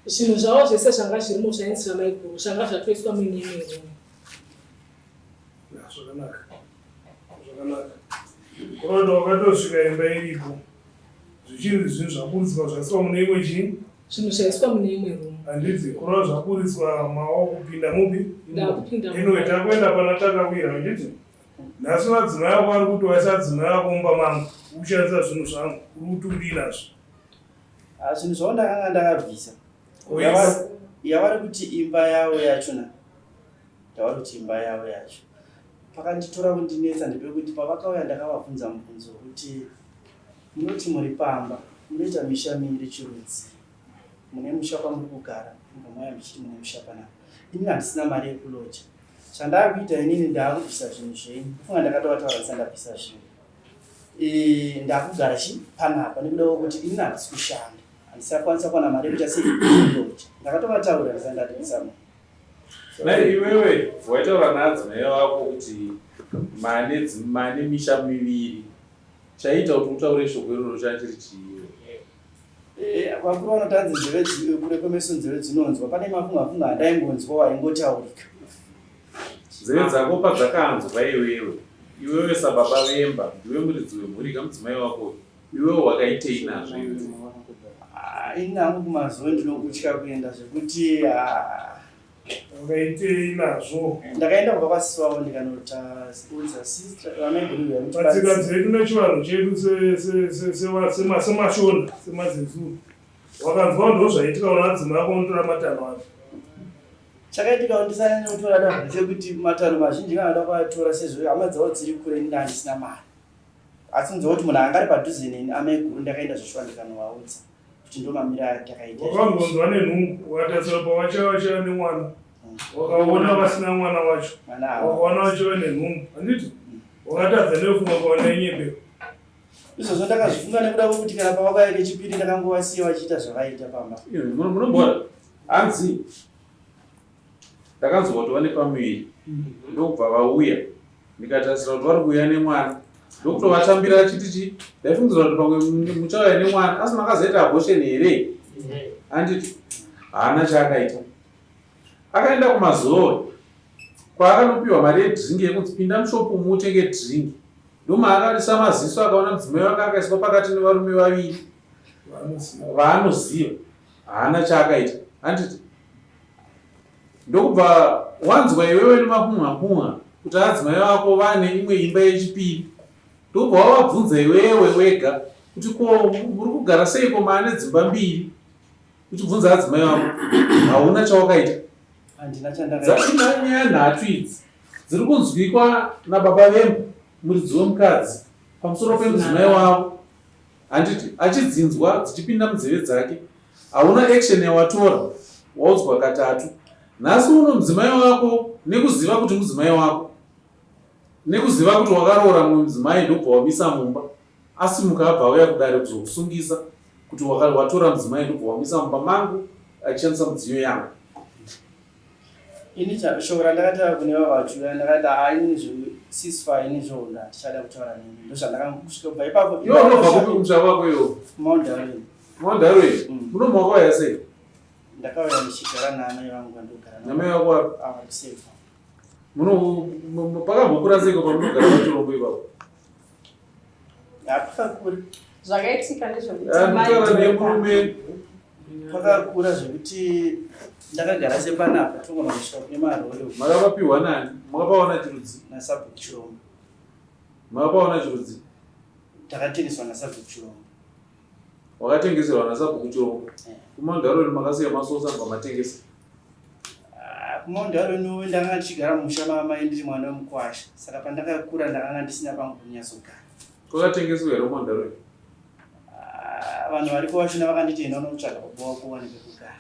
Zvinhu zvavo zvese zvanga zvirimo zvainzi zvamaiguru zvanga zvatoiswa muine imwe room. Zvakanaka, zvakanaka. Kurota wakatosvika imba iripo. Zvichinzi zvinhu zvaburitswa zvaiswa mune imwe chii? Zvinhu zvaiswa mune imwe room. Handiti kureva zvaburitswa mawa kupinda mupi? Ndakupinda. Anyway, takuenda pana takawira handiti? Nhasi madzimai ako ari kuti waisa adzimai ako mumba mangu ushandisa zvinhu zvangu uri kuti udii nazvo? Ah, zvinhu zvavo ndakanga ndakabvisa. Yavari kuti imba yavo yachona yavari kuti imba yavo yacho pakanditora kundinetsa ndepekuti pavakauya ndakavabvunza mubvunzo wekuti munoti muri pamba munoita misha miiri chirudzi mune musha kwamuri kugara mubva mauya muchiti mune musha panapa inini handisina mari yekuloja Chandakuita inini ndakubvisa zvinhu zvenyu kufunga ndakatovataura ndisati ndabvisa zvinhu e, ndakugara chi panapa nekuda kwekuti inini handisi kushanda handisakwanisa kuwana mari yekuita sei kuloja ndakatovataura ndisati ndabvisa munhu Dai iwewe waitaura naadzimai vako kuti mane mane misha miviri chaiita kuti utaure shoko iroro changa chiri chii Eh, vakuru vanoti hanzi nzeve kure kwemeso nzeve dzinonzwa pane mafunga funga andaingonzwa waingotaurika nzeve dzako padzakanzwa iwewe iwewe sababa vemba ndiwe muridzi wemhuri kamudzimai wako iwewe wakaitei nazvo iwewe ah, ini hangu kumazuva ndinokutya kuenda zvekuti ah, Wakaitei nazvo? Ndakaenda kumba kwasisi wavo ndikanotaudza sister vamaiguru Patsika dzedu nechivanhu chedu semashona semazezuru wakanzwa ndozvaitika unadzimai ako unotora matanho api? Chakaitika ndisanyanya kutora danho ndechekuti matanho mazhinji kana da kuatora sezvo hama dzavo dziri kure ini ndandisina mari asi nzwa kuti munhu anga ari padhuze neni amaiguru ndakaenda zveshuwa ndikanovaudza kuti ndomamira atakaita wakangonzwa nenhumbu ukatarisa pavachava nemwana wakaona vasina mwana wacho wakaona vachava nenhumbu handiti wakatadza nekufunga kuwana inyebero izvozvo ndakazvifunga nekuda kwekuti kana pavakauya kechipiri ndakangovasiya vachiita zvavaita pamba munombora hanzi Ndakanzwa kuti vane pamuviri ndokubva vauya ndikatarisira kuti vari kuuya nemwana ndokutovatambira achiti chi ndaifungidzira kuti pamwe muchauya nemwana asi makazoita abortion here handiti haana chaakaita akaenda kumazowe kwaakanopiwa mari yedrink yekunzi pinda mushopu umu utenge drink ndomaakadisa maziso akaona mudzimai wake akaiswa pakati nevarume vaviri vaanoziva haana chaakaita handiti Ndokubva wanzwa iwewe nemapunha-punha kuti adzimai vako vane imwe imba yechipiri. Ndokubva wavabvunza iwewe wega kuti ko muri kugara seiko maane dzimba mbiri uchibvunza adzimai vako hauna chawakaita. Dzapinda nyaya nhatu idzi dziri kunzwikwa nababa vemba muridzi wemukadzi pamusoro pemudzimai wavo Handiti achidzinzwa dzichipinda munzeve dzake. Hauna action yawatora waudzwa katatu. Nhasi uno mudzimai wako nekuziva kuti mudzimai wako nekuziva kuti wakaroora mumwe mudzimai ndobva wamisa mumba asimuka abva auya kudare kuzokusungisa kuti watora mudzimai ndobva wamisa mumba mangu achishandisa mudziyo yangu. Ini shoko randakataura kune vavachuya ndakati haa ini zve ceasefire ini zvoona handichada kutaura nemi ndozvandakangokusvika kubva ipapo. Iwe unobva kupi kumusha kwako iwe? Mount Darwin. Mount Darwin? Mm. Muno makauya sei? Ndakauya ndichigara naamai vangu vandogara navo. Namai vako vapi? Ah, vari kusefa. Muno pakambokura seiko pamunogara pachirombo ipapo? Hapakakura. Zvakaitika ndezvekuti ah, nemurume pakakura zvekuti ndakagara sepanapa togona kusvika kune marori. Makapapiwa nani? Makapaona chirudzi? Nasabhuku Chirombo. Makapaona chirudzi? Takatengeswa nasabhuku Chirombo. Wakatengeserwa nasabhuku Chirombo? Eh. Kumandaroni makasiya masosa pamatengesa? Ah, kumandaroni ndanga ndichigara mumusha mamai ndiri mwana wemukwasha saka pandakakura ndakanga ndisina pangu kunyatsogara. Kwakatengeswa here kumandaroni? Ah, vanhu variko vachona vakanditi enda unotsvaga baba wako uwane pekugara.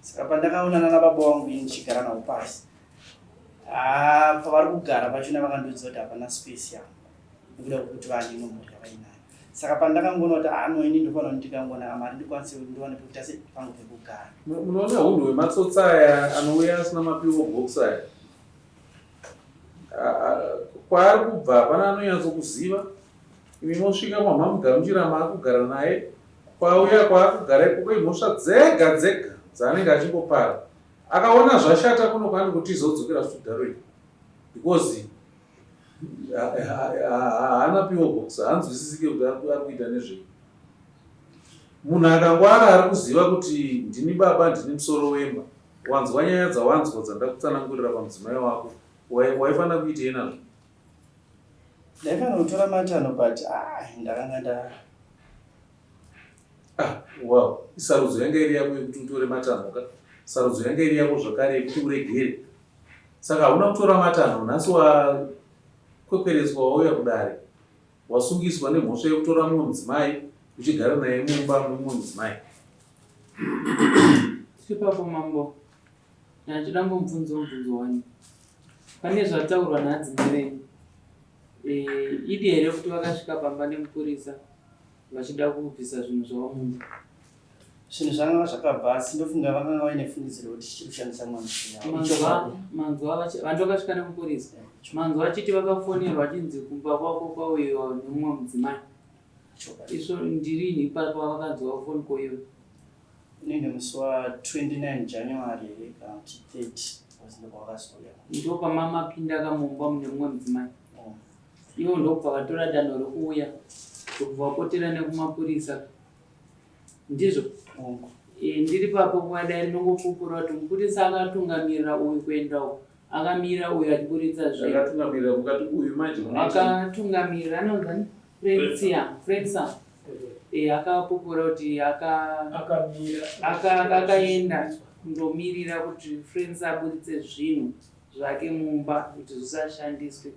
Saka pandakaonana nababa vangu ini ndichigara navo pasi ah, pavari kugara pachona vakandiudza kuti hapana space yangu nekuda kwekuti vane imwe mhuri yavainayo. Saka pandakangoona kuti ah no ini ndofanira kuti ndikangoona mari ndikwanise kuti ndiwane pekuita se pangu pekugara. Munoona hunhu hwematsotsi aya anouya asina maPO box aya kwaari kubva hapana anonyatsokuziva imi mosvika kwamamugamuchira maakugara naye kwauya kwaakugara ikoko imhosva dzega dzega dzaanenge achingopara akaona zvashata kuno kwaanongotiza odzokera futi Darwin because haana PO box haanzwisisike kuti ari kuita nezvei munhu akangwara ari kuziva kuti ndini baba ndini musoro wemba wanzwa nyaya dzawanzwa dzandakutsanangurira pamudzimai wako waifanira kuitei nazvo? Ndaifanira kutora matanho but ah, ndakanga nda Ah, wow. Isarudzo yanga iri yako yekuti utore matanho ka. Sarudzo yanga iri yako zvakare yekuti uregere. Saka hauna kutora matanho nhasi wakwekweretswa wauya kudare. Wasungiswa nemhosva yekutora mumwe mudzimai uchigara naye mumba memumwe mudzimai. Ipapo mambo ndachida ngomubvunzo mubvunzo wani. Pane zvataurwa naadzimai venyu. Eh, idi here kuti vakasvika pamba nemupurisa vachida kubvisa zvinhu zvavo mumba? Zvinhu zvanga zvakabva asi ndofunga vakanga vaine fungidziro yekuti tichiri kushandisa mwanzwa manzwa vanhu vakasvika nemupurisa manzwa achiti vakafonerwa achinzi kumba kwako kwauyiwa nemumwe mudzimai isvo ndirini ipapo vakanzwa foni koiwe Unenge musi wa 29 January here kana kuti 30 because ndopavakazouya. Ndopamamapinda kamumba mune mumwe mudzimai. Oh. Ivo ndokubva vatora danho rekuuya ndokubva vapotera nekumapurisa. Ndizvo? Oh. E, ndiri papo kwadai rinongopupura kuti mupurisa akatungamirira uyu kuenda uku akamira uyu achiburitsa zvinhu. Akatungamirira mukati uyu manje. Akatungamirira anonzani? Frensia, Frensa eh, akapupura kuti akaenda kundomirira kuti Frensa aburitse zvinhu zvake mumba kuti zvisashandiswe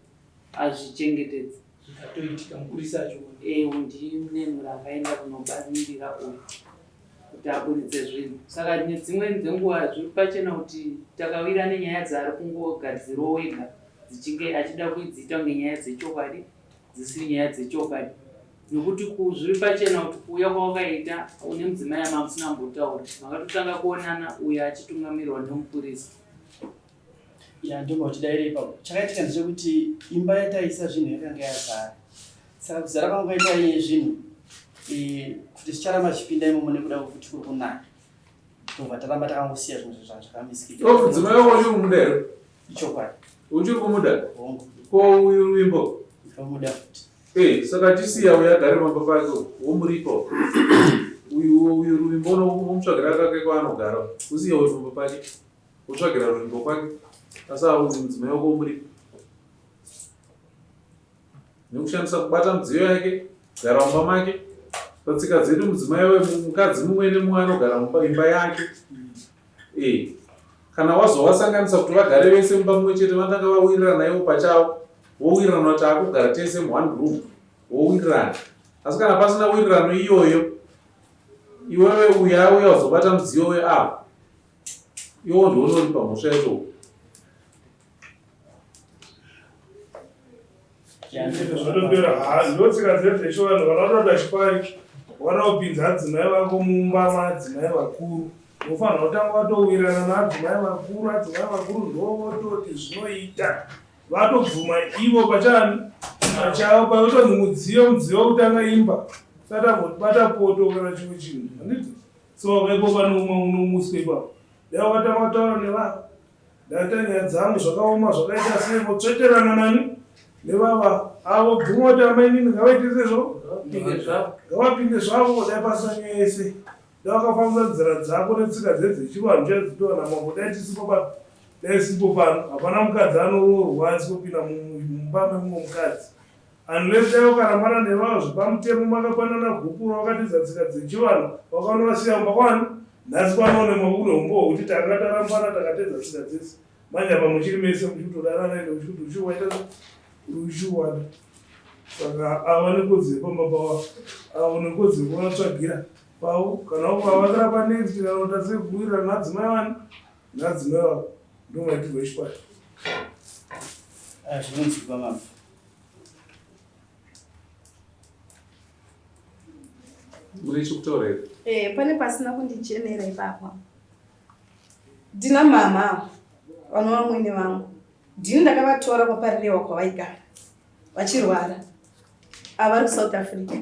azvichengetedze. Zvikatoitika mupurisa achiona. Eh, ndinenhura akaenda kunobamirira uyu kuti aburitse zvinhu. Saka nedzimweni dzenguva zviri pachena kuti takawira nenyaya dzaari kungogadzirawo ega dzichinge achida kuidziita kunge nyaya dzechokwadi. dzisiri nyaya dzechokwadi nokuti zviri pachena kuti kuuya kwawakaita une mudzimai ama musina kumbotaura makatotanga kuonana uyo achitungamirwa nemupurisa. Ya ndobva kuti ipapo. Chakaitika ndechekuti imba yataisa zvinhu yakanga yazara. Saka kuzara kwangu kwaita iye zvinhu eh, kuti zvicharamba zvichipinda imomo nekuda kwekuti kuri kunaya. Tobva taramba takangosiya zvimwe zvinhu zvakamisikika. Oh, mudzimai wako uchiri kumuda here? Ichokwadi. Uchiri kumuda? Hongu. Ko uyu Ruvimbo? Ndomuda futi. Eh, saka chisiya uyu agare pamba pake womuripa. Uyu uyu Ruvimbo unomutsvagira kake kwaanogara. Usiye uyu pamba pake. Wotsvagira Ruvimbo kwake. Asi aunzi mudzimai wako womuripa. Nekushandisa kubata midziyo yake, gara mumba make. Patsika dzedu mudzimai mukadzi mumwe nemumwe anogara mumba imba yake. Eh. Kana wazovasanganisa kuti vagare vese mumba mumwe chete vanotanga vawirirana ivo pachavo vowirirana kuti akugara tese muone room vowirirana. Asi kana pasina wirirano iyoyo iwewe uya auya uzobata mudziyo weavo iwo ndiwo unoripa mhosva yacho. Zvatopera haa ndotsika dzedzechivanhu kana watoda chipari wada kupinza adzimai vako mumba maadzimai vakuru unofanira kutanga watowirirana naadzimai vakuru adzimai vakuru ndovototi zvinoita vatobvuma ivo pachani pachavo panotonzi mudziyo mudziyo wekutanga imba usati ambobata poto kana chimwe chinhu handiti so wakaipo pane umwe unomuswe ipapo dai wakatanga kutaura nevanhu Ndaita nyaya dzangu zvakaoma zvakaita sei votsveterana nani nevava avo bvuma kuti amainini ngavaite sezvo ngavapinde zvavo dai pasina nyaya yese dai wakafambisa nzira dzako netsika dzedzechivanhu chaidzitowana mambo dai tisipo pano dai sipo pano hapana mukadzi anoroorwa asikopinda mumba memumwe mukadzi Unless dai wakarambana nevavo zvepamutemo makapanana gupuro wakatiza tsika dzechivanhu wakanovasiya kumba kwani nhasi panoonekwa kune humbowo hwekuti tanga tarambana takatedza tsika dzese manje apa muchiri mese muchikutodanana ende muchikuti uchiwaita uchiwana saka ava nekodzero yepamba pavo avo nekodzero yekuvatsvagira pavo kana ukavakira panext kana kuti asekuwirirana nadzimai vani nadzimai vavo ndomaitirwo echikwata ah, zvinonzwikwa mama Mune chekutaura here? Eh, pane pasina kundichenera ipapo. Ndina mama vanova vamwene vangu. Ndini ndakavatora kwaparirewa kwavaigara vachirwara. Ava vari kuSouth Africa.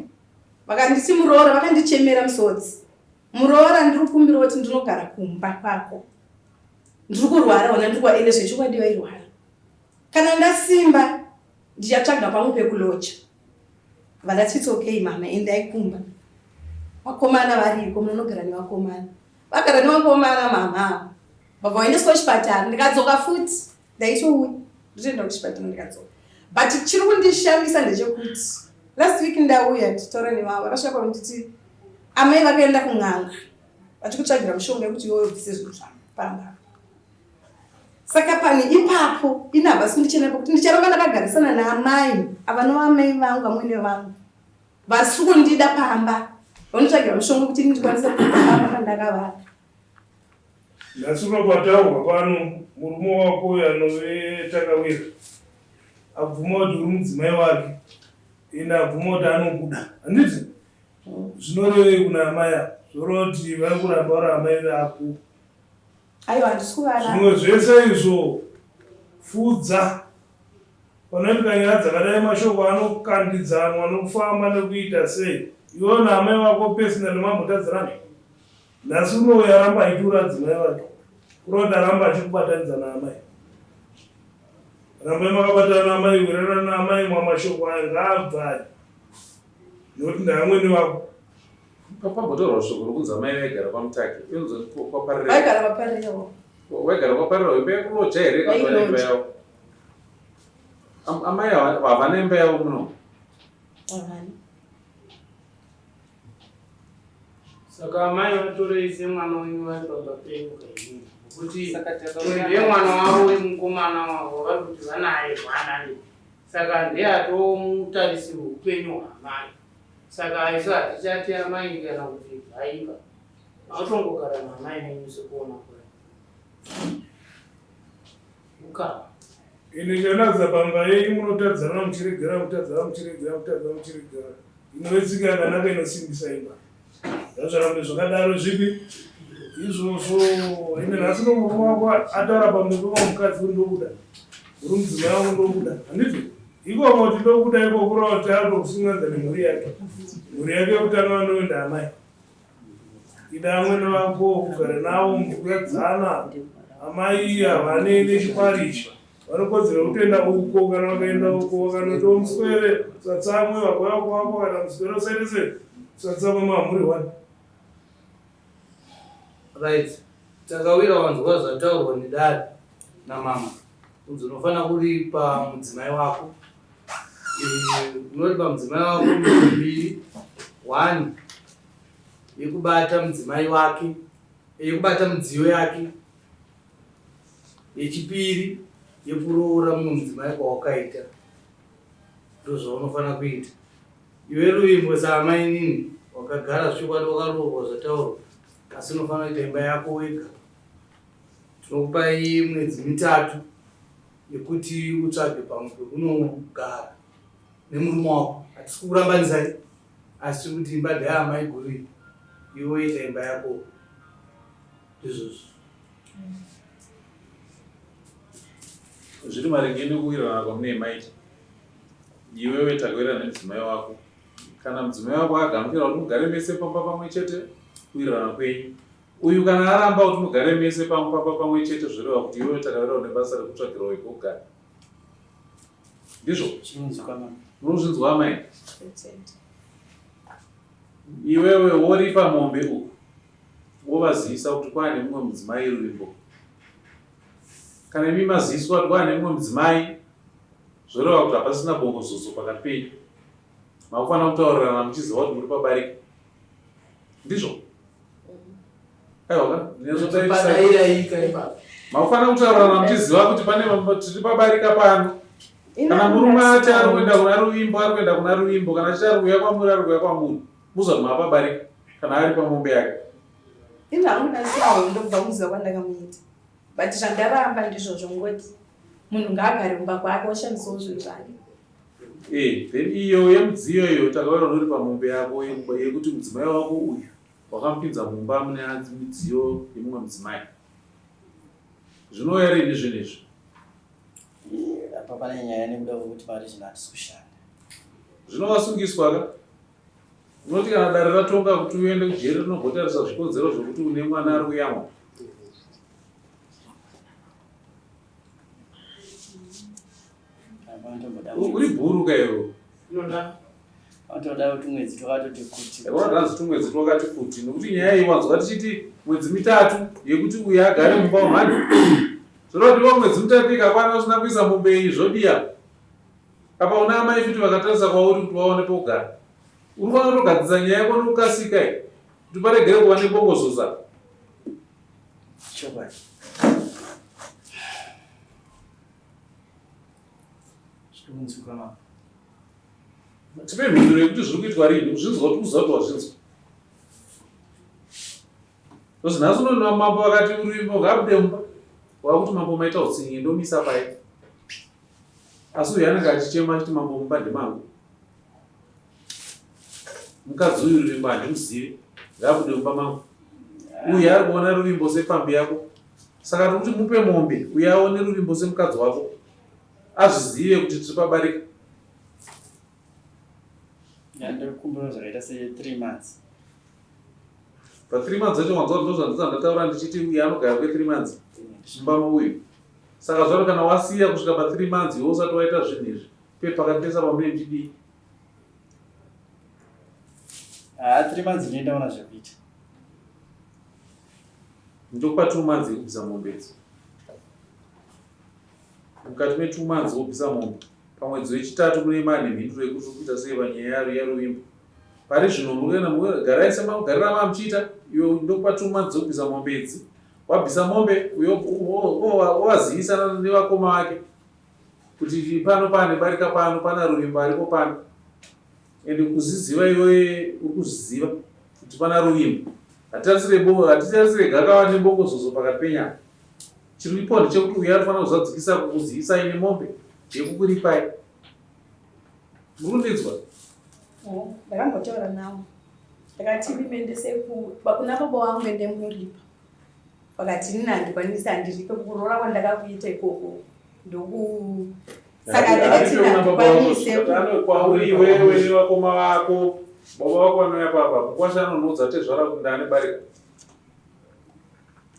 Vakanditi muroora vakandichemera musodzi. Muroora ndiri kukumbira kuti ndinogara kumba kwako. Ndiri kurwara hona ndiri kwaende zvechokwadi vairwara. Kana ndasimba ndichatsvaga pamwe pekuloja. Vandati it's okay mama endai kumba. Vakomana variko munonogara nevakomana. Vagara nevakomana mama. Vabva vaendeswa kuchipatara ndikadzoka futi. Ndaitouya ndotoenda kuchipatara ndikadzoka. But chiri kundishamisa ndechekuti last week ndauya ndichitaura nevavo vakasvika kwanditi amai vakaenda kun'anga vachikutsvagira mushonga yekuti iwe ubvise zvinhu zvangu pamba. Saka pane ipapo ini havasi kundichena pakuti ndicharamba ndakagarisana naamai ava novamai vangu vamwene vangu vasi kundida pamba vanotsvagira mushonga kuti ini ndikwanise kubva pamba pandakavaka. Nhasi uno pataurwa pano murume wako uyo anove Takawira abvuma kuti uri mudzimai wake ende abvuma kuti anokuda handiti? Zvinorevei kuna amai ava? Zvoreva kuti vari kuramba vari amai vako. Aiwa handisi kuvaramba. Zvimwe zvese izvo fudza. Panoitika nyaya dzakadai mashoko anokandidzanwa nokufamba nekuita sei. Iwewe naamai vako personally mambotadzirana? Nhasi uno uyo aramba achitura adzimai vake kureva kuti aramba achikubatanidza naamai. Rambai makabatana naamai, wirirana naamai, mwamashoko aya ngaabve aya nekuti ndaamwene vako. Pambotaurwa shoko rokunzi amai vaigara kwaMutake, inonzi kwaParira. Vaigara kwaParira. Vaigara kwaParira, imba yekuroja here kana kuti imba yavo? Amai havana imba yavo muno. Havana. Saka amai vatorei semwana wenyu vari pamba penyu kaini nekuti uyu ndiye mwana wavo wemukomana wavo vari kuti vanaye mwana ne saka ndiye atomutarisi weupenyu hwamai saka isu hatichati amai kana kuti bvaipa matongogara namai venyu sekuona kwenyu ukama Ende chanakidza pamba yenyu munotadzana muchiregera kutadzana muchiregera kutadzana muchiregera inove tsika yakanaka inosimbisa imba ngazvirambe zvakadaro zvipi izvozvo ende nhasi no murume wako ataura pamberi pemamukadzi kuti ndokuda uri mudzimai wangu ndokuda handiti ikoko kuti ndokuda ikoko kureva kuti akutokusunganidza nemhuri yake mhuri yake yekutanga vanoenda amai Ida amwene vako kugara navo mukuradzana. Amai havane nechipari ichi. Vanokodzera kutoenda uko kana vakaenda uko vakanoitawo muswere usatsamwe vakauya kwako kana muswere usaite sei usatsamwe mamhuri one. Right. Takawira wanzwa zvataurwa nedare namama kunzi unofanira kuripa mudzimai wako. Eh, unoripa mudzimai wako mbiri one yekubata mudzimai wake yekubata midziyo yake yechipiri yekuroora mumwe mudzimai kwawakaita ndozvaunofanira kuita iwe ruvimbo saamainini wakagara zvechokwadi wakaroorwa zvataurwa asi unofanira kuita imba yako wega tinokupai mwedzi mitatu yekuti utsvage pamwe pekunogara nemurume wako hatisi kukurambanisai asi tiri kuti imba ndeyamaiguru iyi iwe woita imba yako ndizvozvo Zviri maringe nekuwirirana kwamunee maita iwewe takuwirirana nemudzimai wako kana mudzimai wako agamuchira kuti mugare mese pamba pamwe chete kuwirirana kwenyu uyu kana aramba kuti mugare mese pamba pamwe chete zvoreva kuti iwewe takawirana nebasa rekutsvagirwa wekugara ndizvo unozvinzwa amai iwewe woripa mombe uku wovazivisa kuti kwaane mumwe mudzimai ruvimbo kana imi maziviswa kuti kwaane mumwe mudzimai zvoreva kuti hapasina bongozozo pakati penyu makufanira kutaurirana muchiziva kuti muri pabarika ndizvo Makufanira kutaurirana muchiziva kuti pane tiri pabarika pano. Kana murume ati ari kuenda kuna Ruvimbo ari kuenda kuna Ruvimbo, kana achiti ari kuuya kwamuri ari kuuya kwamuri, muziva kuti maapabarika kana ari pamombe yake. Ini hangu ndasiya hondo kubva kumuziva kwandakamuita but zvandaramba ndizvozvo ngoti munhu ngaagare kumba kwake oshandisawo zvinhu zvake. Eh, then iyo yemudziyo iyo takaona unori pamombe yako yekuti mudzimai wako uyu Wakamupinza mumba mune midziyo yemumwe mudzimai. Zvinouya rini zvinhu izvi? Apa pane nyaya nekuda kwekuti pari zvino hatisi kushanda. Zvino wasungiswa ka? Unoti kana dare ratonga kuti uende kujeri rinombotarisa zvikonzero zvekuti une mwana ari kuyamwa. Uri bhuru ka iwe? Vanotoda tumwedzi twakatoti kuti. Vanoda tumwedzi twakati kuti nekuti nyaya iyi wanzwa tichiti mwedzi mitatu yekuti uyu agare mumba mhani. Zvoreva kuti iwo mwedzi mitatu ikakwana usina kuisa mombe iyi zvodiya. Apa una amai futi vakatarisa kwauri kuti vaone pekugara. Uri kufanira kutogadzirisa nyaya yako nekukasika iyi kuti paregere kuva nebongozoza. Chokwadi. Zviri kunzwikwa mama. Tipe mhinduro yekuti zviri kuitwa rini, kuzvinzwa kuti uziva kuti wazvinzwa. Because nhasi unoona mambo vakati urimo ngaabude mumba. Wakuti mambo maita utsinye ndomisa paye. Asi uyu anenge achichema achiti mambo mumba ndemangu. Mukadzi uyu ruvimbo handimuzivi ngaabude mumba mangu. Uyu ari kuona ruvimbo sepfambi yako. Saka tiri kuti mupe mombe uyu aone ruvimbo semukadzi wako. Azvizive kuti tiri pabarika. Ndikumbira zvakaita se 3 months. Pa 3 months acho wanzwa ndozvandisati ndataura ndichiti uyu anogara kwe 3 months mumba meuyu. Saka zvaro kana wasiya kusvika pa 3 months iwe usati waita zvinhu izvi pe pakati pese apa munenge muchidii? Haa 3 months ndinenge ndaona zvekuita. Ndokupa 2 months yekubvisa mombe idzo. Mukati me 2 months wobvisa mombe. Pamwedzi wechitatu mune mane mhinduro yekuti uri kuita sei panyaya yaRuvimbo. Pari zvino garai semagariro amava muchiita iwe ndokupa 2 months dzekubvisa mombe idzi. Wabvisa mombe uyo wovazivisa nevakoma vake kuti pano pane barika pano pana Ruvimbo aripo pano. And kuzviziva iwe uri kuzviziva kuti pana Ruvimbo. Hatitarisire gakava nembongozozo pakati penyama. Chiripo ndechekuti uyo anofanira kuzadzikisa kukuzivisai nemombe yekukuripai. Muri kundinzwa? Oh, ndakambotaura nawo. Ndakati ndimendese kuna baba wangu ende munoripa. Vakati ini handikwanisi handiripe kuroora kwandakakuita ikoko. Ndoku saka ndakati handikwanise. Kwauri iwewe nevakoma vako. Baba vako vanouya papa. Mukwasha anonoudza tezvara kuti ndane barika.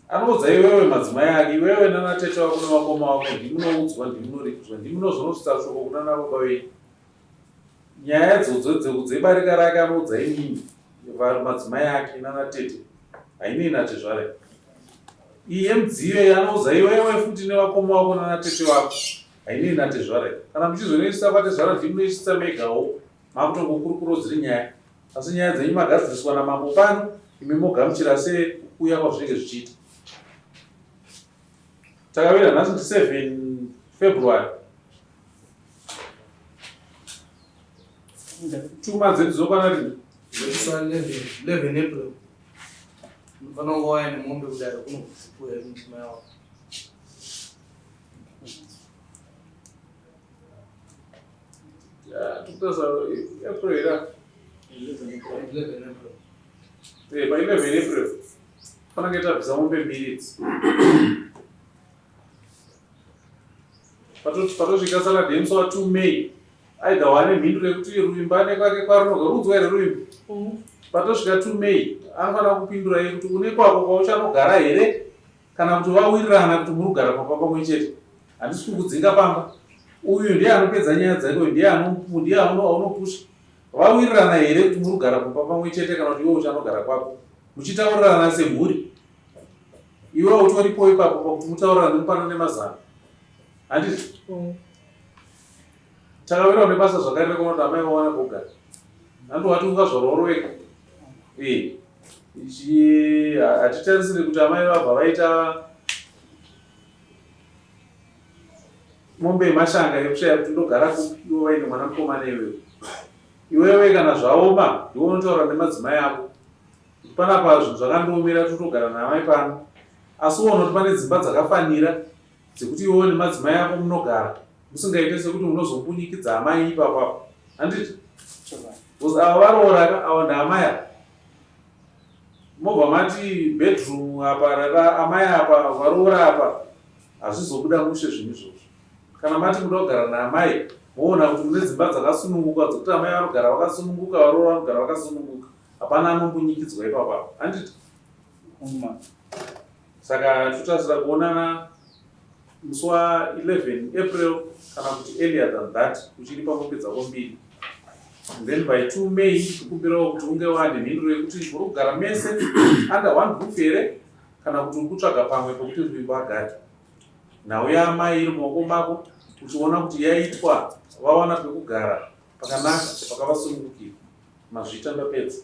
Anoudza iwewe madzimai ake, iwewe nana tete vako nevakoma vako ndimunoudzwa, ndimunoripiswa, ndimunozonosvitsa shoko kunana baba venyu. Nyaya idzodzo dzebarika rake anoudza imimi madzimai ake nana tete, hainei natezvara. Iyi yemudziyo iyi anoudza iwewe futi nevakoma vako nana tete vako, hainei natezvara. Kana muchizonoisisa kwatezvara ndimunoisisa megawo, makutongokurukurawo dziri nyaya. Asi nyaya dzenyu magadziriswa namambo pano imi mogamuchira sekuuya kwazvinenge zvichiita. Takawira nhasi ndi 7 February. Chuma dzedu dzokwana rini? 11 April. Unofanira kunge wauya nemombe kudare kuno kudzipuwa mudzimai wako. April here? 11 April. Eh, pa 11 April. Fanenge tabvisa mombe mbiri idzi. Patosvika Saturday musi wa 2 May. Either wane mhinduro yekuti Ruvimbo ane kwake kwarunoga runzwa here Ruvimbo? Patosvika 2 May anofanira kupindura iye kuti une kwako kwauchanogara here Kana kuti vawirirana kuti muri kugara pamba pamwe chete, handisi kukudzinga pamba. Uyu ndiye anopedza nyaya dzake, uyu ndiye ndiye aunopusha. Vawirirana here kuti muri kugara pamba pamwe chete kana kuti iwe uchanogara kwako? Muchitaurirana semhuri. Iwe utoripo ipapo pakuti mutaurirane mupanane mazano. Handiti? Mm. Takawirawo nebasa zvakare rekuona kuti amai vawana pekugara. Handi wati ungazvarwa uri wega. Eh. Ichi hatitarisire kuti amai vabva vaita mombe yemashanga yekushaya kuti ndogara kupi ivo vaine mwana mukomana iwewe. Iwewe kana zvaoma ndiwe unotaura nemadzimai ako. Kuti panapa zvinhu zvakandiomera totogara naamai pano. Asi uone kuti pane dzimba dzakafanira dzekuti iwewe nemadzimai ako munogara musingaite sekuti munozombunyikidza amai ipapo apo handiti because ava varoora ka ava ndaamai ava mobva mati bedroom apa rara amai apa varoora apa hazvizobuda mushe zvinhu izvozvo kana mati muda kugara naamai moona kuti mune dzimba dzakasununguka dzekuti amai vanogara vakasununguka varoora vanogara vakasununguka hapana anombunyikidzwa ipapo apo handiti Saka totarisira kuonana musi wa 11 April kana kuti earlier than that uchiripa mombe dzako mbiri. And then by 2 May tokumbirawo kuti unge wane mhinduro yekuti muri kugara mese under one roof here kana kuti uri kutsvaga pamwe pekuti Ruvimbo agare. Nhau yaamai iri mumaoko mako uchiona kuti yaitwa vawana pekugara pakanaka pakavasunungukira. Mazvita ndapedza.